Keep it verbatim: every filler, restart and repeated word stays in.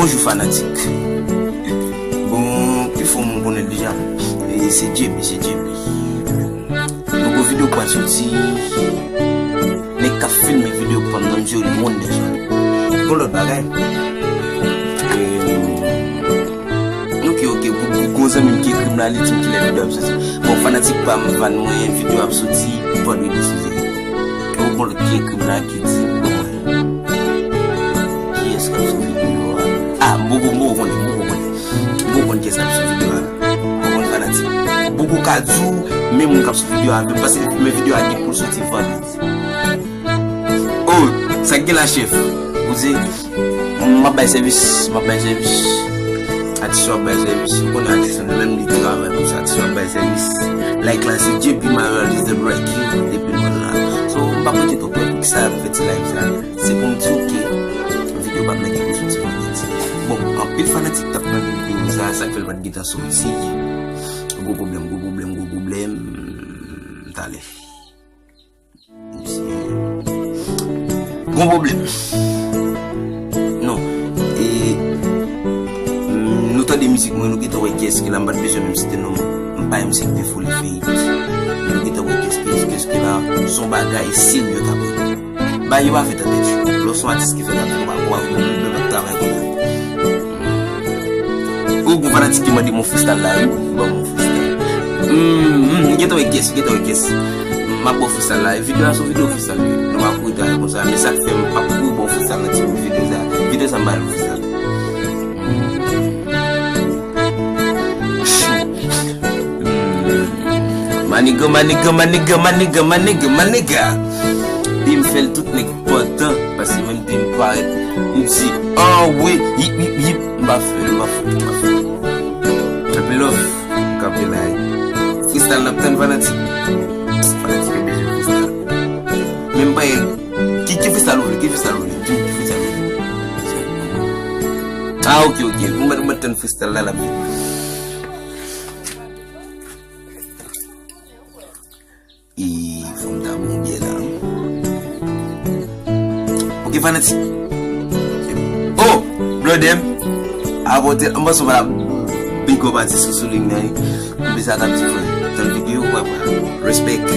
Bonjou fanatik. Bon, pifò moun konnen l deja. E se J B, se J B. Nouvo videyo pral soti. Nèg k ap filme videyo pa m nan, misye rele Wonder John. Gon lòt bagay. E, ok, ok, gon, gon, gon zanmi m ki ekri m la, li di m kilè videyo ap soti. Bon, fanatik pa m, fan mwen, videyo ap soti vandredi size. Gon, gon lòt ki ekri m la, ki di m, bon, kiyès k ap sou videyo a? Ah, m poko, m poko konnen, m poko konnen. M poko konn kiyès k ap sou videyo a. M poko konn fanatik. M poko ka di w, men moun k ap sou videyo a, men paske men videyo a gen pou l soti vandredi. Oh, sa k gen la, chèf? Ou di, m ap bay sèvis, m ap bay sèvis. Atis yo ap bay sèvis. Ou konnen atis yo, menm li travay pou sa, atis yo ap bay sèvis. Like la, se J P Manuel is the breaking depi mòn la. So, m pa pote twòp lè pou ki sa m fè ti live sa. Se pou m di w ke videyo pa m nan gen pou soti vandredi. Bon, anpil fanatik t ap mande videyo sa, sa k fè l pa t gentan soti. Gwo pwoblèm, gwo pwoblèm, gwo pwoblèm. Talè. Gon pwoblèm. Non. E, mm, nou tande mizik mwen, nou gentan wè kiyès ki la, m pa t bezwen menm site non. M pa M C P Folie Feyik. Nou gentan wè kiyès, kiyès, kiyès ki la. Se yon bagay serye k ap rive. Bagay yo pa fèt an tèt yo. Lè w se yon atis ki fèt an tèt, ou pa, ou pa, ou pa travay konsa. Ou gon fanatik ki mande m yon freestyle la, wi. Ban m yon freestyle. Hmm, hmm, gentan wè kiyès, gentan wè kiyès. M ap ba w freestyle la. Videyo a se yon videyo freestyle, wi. Nou pa kouri travay konsa. Men sa k fè m p ap kouri ba w freestyle nan ti bout videyo sa. Videyo sa m ba l freestyle. Hmm. Maniga, maniga, maniga, maniga, maniga, maniga. Pi m fè l tout nèg pantan, paske menm pi m parèt, m di, ah wi, yip, yip, yip, m pa fè l, m pa fè l, m pa fè l. Anpil love, kanpe la. Freestyle n ap tann fanatik. Fanatik yo bezwen freestyle. Men m pa gen, ki, ki freestyle ou vle, ki freestyle ou vle, ki, ki freestyle ou vle. Ah, ok, ok, pou m mèt, mèt tann freestyle la, l ap vini. E fò m ta bon byè la. Ok, fanatik. Oh, Blodem. Apote, m panse w pa big up atis ou sou liy nan. Konbyen sa k ap di frè? Tann videyo, papa. Respect.